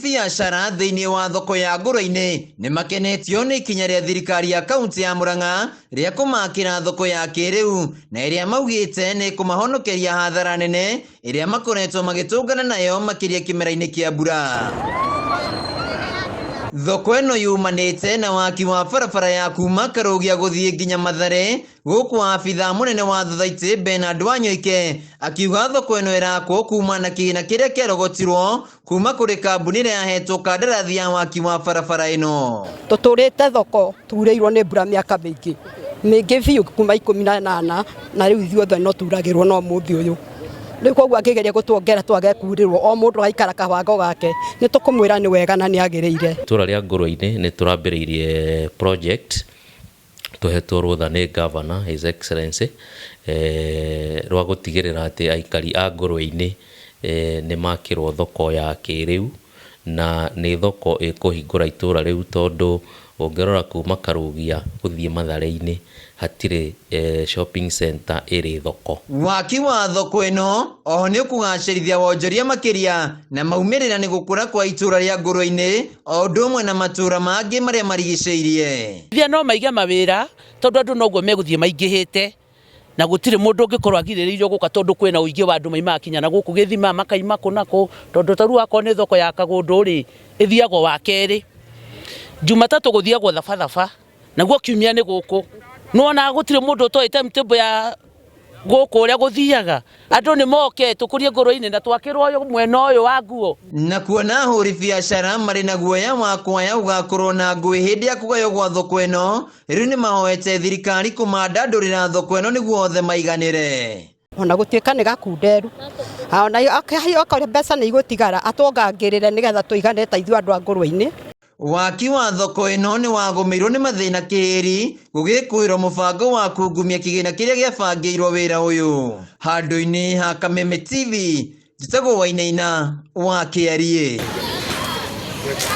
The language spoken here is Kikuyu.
Biacara thĩinĩ wa thoko ya Ngũrwe-inĩ nĩ makenetio nĩ ikinya rĩa thirikari ya kaunti ya Murang'a rĩa kũmakĩra thoko ya kĩrĩu na ĩrĩa maugĩte nĩ kũmahonokeria hathara nene ĩrĩa makoretwo magĩtũngana nayo makĩria kĩmera-inĩ kĩa mbura. Thoko ĩno yumanĩte na waki wa barabara ya kuma Karũgia gũthiĩ nginya Mathare, gũkũ abithaa mũnene wa thothaitĩ Bernard Wanyoike akiuga thoko ĩno ĩrakwo kuma na kĩgĩna kĩrĩa kĩarogotirwo kuma kũrĩ kambuni ĩrĩa yahetwo kandarathi ya waki wa barabara ĩno. Tũtũrĩte thoko turĩirwo nĩ mbura mĩaka mĩingĩ mĩingĩ biũ, kuma 18, na rĩu ithuothe no turagĩrwo no mũthĩ ũyũ. Rĩu koguo angĩgeria gũtuongera twage kurĩrwo, o mũndũ agaikara kabango gake, nĩ tũkũmwĩra nĩ wega na nĩ agĩrĩire. Itũra rĩa Ngũrwe-inĩ nĩ tũrambĩrĩirie project tũhetwo rũtha nĩ governor, His Excellency, rwa gũtigĩrĩra atĩ aikari a Ngũrwe-inĩ nĩ makĩrwo thoko ya kĩrĩu, na nĩ thoko ĩkũhingũra itũra rĩu, tondũ ũngĩrora kuma Karũgia gũthiĩ Mathare-inĩ hatirĩ shopping center ĩrĩ thoko. Waki wa thoko ĩno oho nĩ ũkũgacĩrithia wonjoria makĩria na maumĩrĩra nĩ gũkũra kwa itũra rĩa Ngũrwe-inĩ o ũndũ ũmwe na matũra mangĩ marĩa marigicĩirie. Thia no maige mawĩra, tondũ andũ noguo megũthiĩ maingĩhĩte na gũtirĩ mũndũ ũngĩkorwo agirĩrĩirio gũka, tondũ kwĩna ũingĩ wa andũ maimaga kinya na gũkũ gĩthima, makaima kũ na kũ, tondũ ta rĩu akorwo nĩ thoko ya Kagũndũ rĩ, ĩthiagwo wa kerĩ, Jumatatũ gũthiagwo Thabathaba, naguo kiumia nĩ gũkũ. Nĩwonaga gũtirĩ mũndũ ũtoĩ timetable ya gũkũ ũrĩa gũthiaga. Andũ nĩ moke tũkũrie Ngũrwe-inĩ na twakĩrwo ũyũ mwena ũyũ wa nguo. Na kuona ahũri biacara marĩ na guoya wa kwaya gũgakorwo na ngũĩ hĩndĩ ya kũgaywo gwa thoko ĩno, rĩu nĩ mahoete thirikari kũmandandũrĩra thoko ĩno nĩguo othe maiganĩre. Ona gũtuĩka nĩ gakunderu, ona okorwo mbeca nĩ igũtigara, atwongangĩrĩre nĩgetha tũigane ta ithuĩ andũ a Ngũrwe-inĩ. Waki wa thoko ĩno nĩ wagũmĩirwo nĩ mathĩna kĩĩri gũgĩkũĩrwo mũbango wa kungumia kĩgĩna kĩrĩa gĩabangĩirwo wĩra ũyũ. Handũ-inĩ ha Kameme TV, njĩtagwo Wainaina wa Kĩariĩ.